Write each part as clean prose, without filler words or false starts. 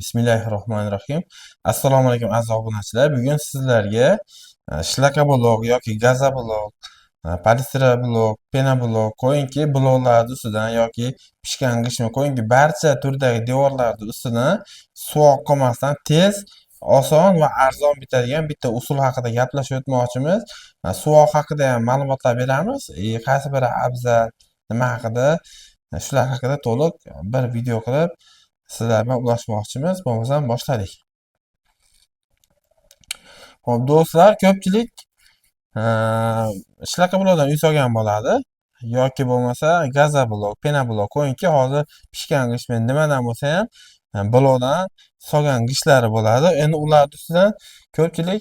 Bismillahirrohmanirrohim. Assalomu alaykum, aziz obunachilar. Bugun sizlarga shlakablok yoki gazoblok, polistiroblok, penoblok qo'yingki, bloklarni ustidan yoki pishgan g'ishtni qo'yingki, barcha turdagi devorlarni ustidan suvoq qolmasdan tez, oson va arzon bitadigan bitta usul haqida gaplashib o'tmoqchimiz. Suvoq haqida ham ma'lumotlar beramiz. Qaysi biri afzal, nima haqida, shular haqida to'liq bir video qilib sizlar bilan ulashmoqchimiz. Bo'lmasam boshladik. Xo'p, do'stlar, ko'pchilik shlakablokdan uy solgan bo'ladi yoki bo'lmasa gazoblok, penoblok qo'yingki, hozir pishgan g'isht nimadan bo'lsa ham blokdan solgan g'ishtlari bo'ladi. Endi ularni ustidan ko'pchilik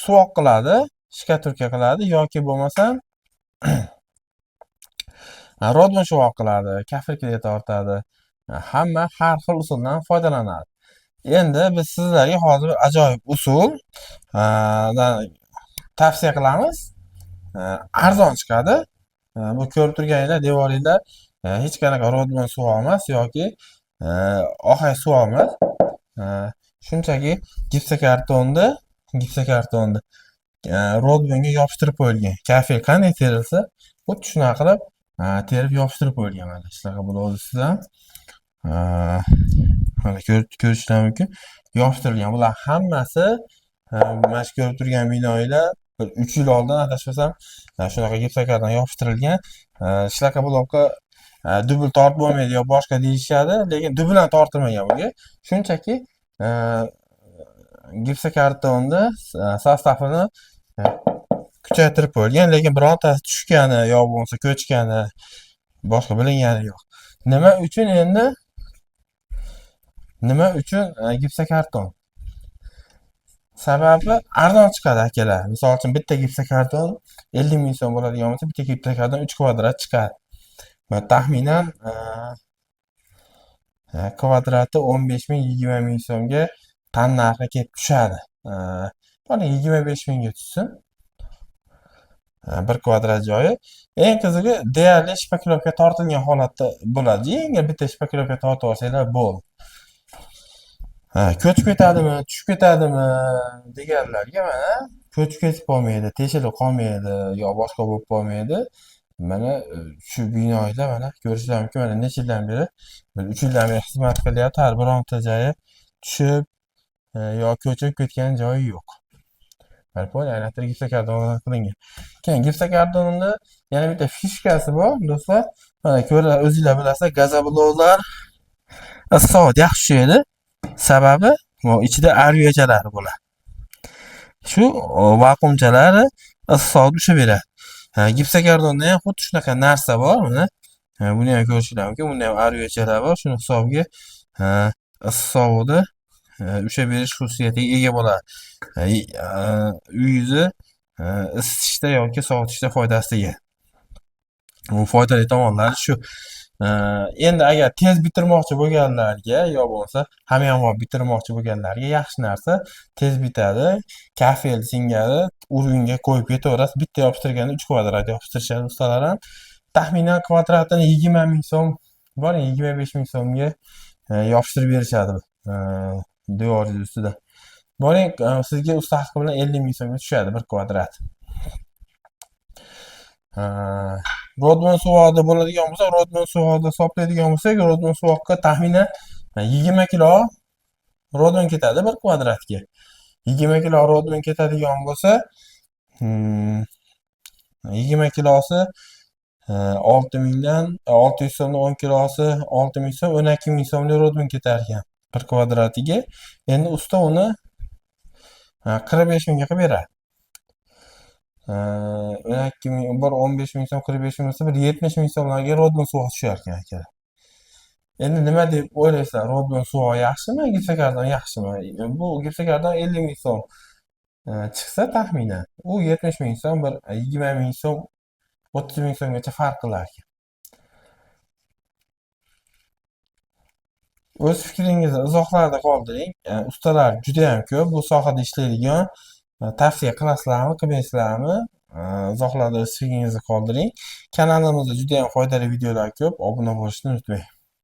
suvoq qiladi, shkaturka qiladi yoki bo'lmasa rodman shuvoq qiladi, kafel tortadi. Hamma har xil usuldan foydalanadi. Endi biz sizlarga hozir bir ajoyib usul tavsiya qilamiz. Arzon chiqadi. Bu ko'rib turganinglar devoringlar hech qanaqa rodman suvoq emas yoki ohang suvoq emas. Shunchaki gipsokartonni rodmanga yopishtirib qo'yilgan. Kafel qanday terilsa, xuddi shunaqa qilib terib yopishtirib qo'yilgan mana shunaqa bo'ladi ustidan. Mana ko'rishlar mumkin. Yopishtirilgan. Bular hammasi mana shu ko'rib turgan binolar bir 3 yil oldin adashmasam shunaqa gipsokarton yopishtirilgan. Shunaqa blokka dubl tortib bo'lmaydi yo boshqa deyishadi, lekin dubl ham tortilmagan bunga. Shunchaki gipsokartonni sostavini kuchaytirib qo'yilgan, lekin birontasi tushgani yo bo'lmasa ko'chgani boshqa bilingani yo'q. Nima uchun endi? Nima uchun gipsokarton? Sababi arzon chiqadi, akalar. Misol uchun bitta gipsokarton 50 ming so'm bo'ladigan bo'lsa, bitta gipsokarton 3 kvadrat chiqadi. Va taxminan kvadrati 15 ming, 20 ming so'mga tan narxi kelib tushadi. Mana 25 mingga tushsin. Bir kvadrat joyi. Eng qizig'i, deyarli shpaklovka tortilgan holatda bo'ladi. Yengil bitta shpaklovka tortib olsanglar bo'ldi. Ko'chib ketadimi, tushib ketadimi deganlarga mana ko'chib ketib qolmaydi, teshilib qolmaydi yo boshqa bo'lib qolmaydi. Mana shu binolar mana ko'rishlar mumkin, mana necha yildan beri, bir 3 yildan beri xizmat qilyapti. Har bironta joyi tushib yo ko'chib ketgan joyi yo'q. Mana aylantirib gipsokarton qilingan. Keyin gipsokartonni yana bitta fishkasi bor, do'stlar. Mana ko'ra o'zinglar bilasizlar, gazobloklar issiq yaxshi tushadi. Sababi ichida arviyachalari bo'ladi. Shu vakuumchalari issiq ushlab beradi. Gipsokartonda ham xuddi shunaqa narsa bor, mana. Buni ham ko'rishinglar mumkin. Bunda ham arviyachalar bor. Shuni hisobiga issiqni ushlab berish xususiyatiga ega bo'ladi. Uyingizni isitishda yoki sovutishda foydasi tegadi. Bu foydali tomonlari shu. Endi agar tez bitirmoqchi bo'lganlarga yo bo'lmasa hamyonbop bitirmoqchi bo'lganlarga yaxshi narsa, tez bitadi. Kafel singari uringa qo'yib ketaverasiz. Bitta yopishtirganda 3 kvadrat yopishtirishadi ustalar ham. Taxminan kvadratini 20 ming so'm, boring 25 ming so'mga yopishtirib berishadi devoringiz ustida. Boring, sizga usta haqi bilan 50 ming so'mga tushadi bir kvadrat. Rodman suvoqda bo'ladigan bo'lsa, Rodman suvoqda hisoblaydigan bo'lsak, Rodman suvoqqa taxminan 20 kilo rodman ketadi bir kvadratga. 20 kilo rodman ketadigan bo'lsa, 20 kilosi 6 mingdan 600 so'mdan 10 kilosi 6 ming so'm, 12 ming so'mlik rodman ketar ekan bir kvadratiga. Endi usta uni 45 mingga qilib beradi. 12 ming, bir 15 ming so'm, 45 ming bo'lsa, bir 70 ming so'mlarga rodman suvoq tushar ekan, akalar. Endi nima deb o'ylaysizlar? Rodman suvoq yaxshimi, gipsokarton yaxshimi? Bu gipsokarton 50 ming so'm chiqsa taxminan, u 70 ming so'm, bir 20 ming so'm, 30 ming so'mgacha farq qilar ekan. O'z fikringizni izohlarda qoldiring. Ustalar juda ham ko'p bu sohada ishlaydigan. Tavsiya qilasizlarmi, qilmaysizlarmi? Izohlarda o'z fikringizni qoldiring. Kanalimizda juda ham foydali videolar ko'p. Obuna bo'lishni unutmang.